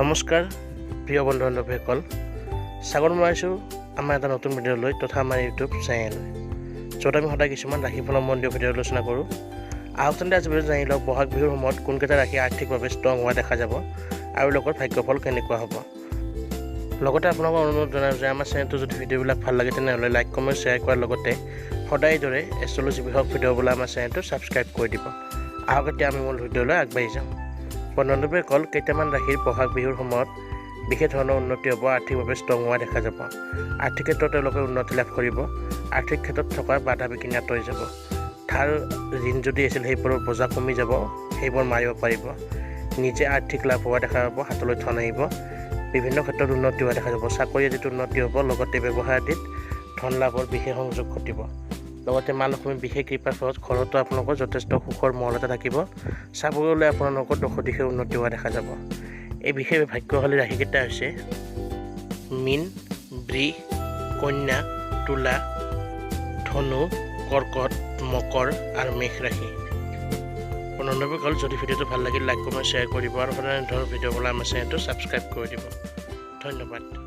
নমস্কাৰ প্ৰিয় বন্ধু বান্ধৱীসকল, স্বাগতম জনাইছোঁ আমাৰ এটা নতুন ভিডিঅ'লৈ তথা আমাৰ ইউটিউব চেনেল, য'ত আমি সদায় কিছুমান ৰাশিফল সম্বন্ধীয় ভিডিঅ' আলোচনা কৰোঁ। আহক তেন্তে, আজি ভিডিঅ'ত জানি লওক বহাগ বিহুৰ সময়ত কোনকেইটা ৰাশি আৰ্থিকভাৱে ষ্ট্ৰং হোৱা দেখা যাব আৰু লগত ভাগ্যফল কেনেকুৱা হ'ব। লগতে আপোনালোকক অনুৰোধ জনাওঁ যে আমাৰ চেনেলটো যদি ভিডিঅ'বিলাক ভাল লাগে, তেনেহ'লে লাইক, কমেণ্ট, শ্বেয়াৰ কৰাৰ লগতে সদায় এইদৰে এষ্ট্ৰলজি বিষয়ক ভিডিঅ' পাবলৈ আমাৰ চেনেলটো ছাবস্ক্ৰাইব কৰি দিব। আহক, এতিয়া আমি মূল ভিডিঅ'লৈ আগবাঢ়ি যাওঁ। বন্ধুবান্ধৱীসকল, কেইটামান ৰাশিৰ বহাগ বিহুৰ সময়ত বিশেষ ধৰণৰ উন্নতি হ'ব, আৰ্থিকভাৱে ষ্ট্ৰং হোৱা দেখা যাব। আৰ্থিক ক্ষেত্ৰত তেওঁলোকে উন্নতি লাভ কৰিব। আৰ্থিক ক্ষেত্ৰত থকা বাধা বিঘিনি আঁতৰি যাব। ধাৰ ঋণ যদি আছিল, সেইবোৰৰ বোজা কমি যাব, সেইবোৰ মাৰিব পাৰিব। নিজে আৰ্থিক লাভ হোৱা দেখা যাব, হাতলৈ ধন আহিব। বিভিন্ন ক্ষেত্ৰত উন্নতি হোৱা দেখা যাব। চাকৰি আদিত উন্নতি হ'ব, লগতে ব্যৱসায় আদিত ধন লাভৰ বিশেষ সংযোগ ঘটিব। লগতে মা লক্ষ্মীৰ বিশেষ কৃপাৰ ফলত ঘৰতো আপোনালোকৰ যথেষ্ট সুখৰ মহল এটা থাকিব। চাব গ'লে আপোনালোকৰ দশ দিশে উন্নতি হোৱা দেখা যাব। এই বিশেষ ভাগ্যশালী ৰাশিকেইটা হৈছে মীন, বৃষ, কন্যা, তুলা, ধনু, কৰ্কট, মকৰ আৰু মেষ ৰাশি। বন্ধুবান্ধৱীসকল, যদি ভিডিঅ'টো ভাল লাগিল, লাইক, কমেণ্ট, শ্বেয়াৰ কৰিব আৰু সদায় ধৰণৰ ভিডিঅ' পাবলৈ আমাৰ চেনেলটো ছাবস্ক্ৰাইব কৰি দিব। ধন্যবাদ।